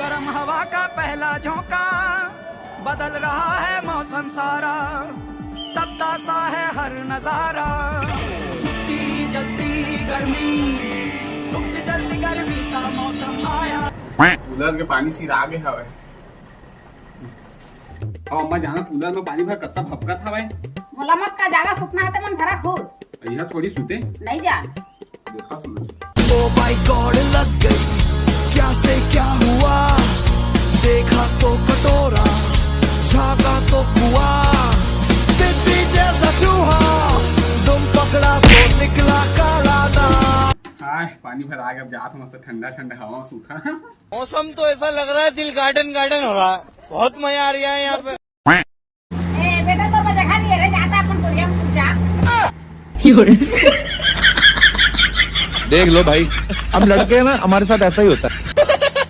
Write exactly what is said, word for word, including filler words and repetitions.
गर्म हवा का पहला झोंका, बदल रहा है मौसम सारा, तपता सा है हर नजारा। चुपती चलती गर्मी, चुपती चलती गर्मी का मौसम आया। कूलर के पानी सिरा गे हवय। अब अम्मा जाना, कूलर में पानी भर, कत्ता भपकत हवय। मोला मत का, जाना सुतना है तो मन भरा खुद। अइहा थोड़ी सुते। नहीं जा। देखा सुना। ओ माय गॉड, लग गई, क्या से क्या हुआ? देखा तो कटोरा, झांका तो कुआ, टिड्डी जैसा चूहा, तुम पकड़ा तो निकला काला नाग। हाय, पानी भर आ गया, अब जात मस्त ठंडा ठंडा हवा में सूता। मौसम तो ऐसा लग रहा है, दिल गार्डन गार्डन हो रहा है। बहुत मजा आ रहा है यहाँ पे। ए, बेटा, तो मैं जगह नहीं है रे, जाता अपन कुरिया में सूत जा। देख लो भाई, हम लड़के हैं ना, हमारे साथ ऐसा ही होता है।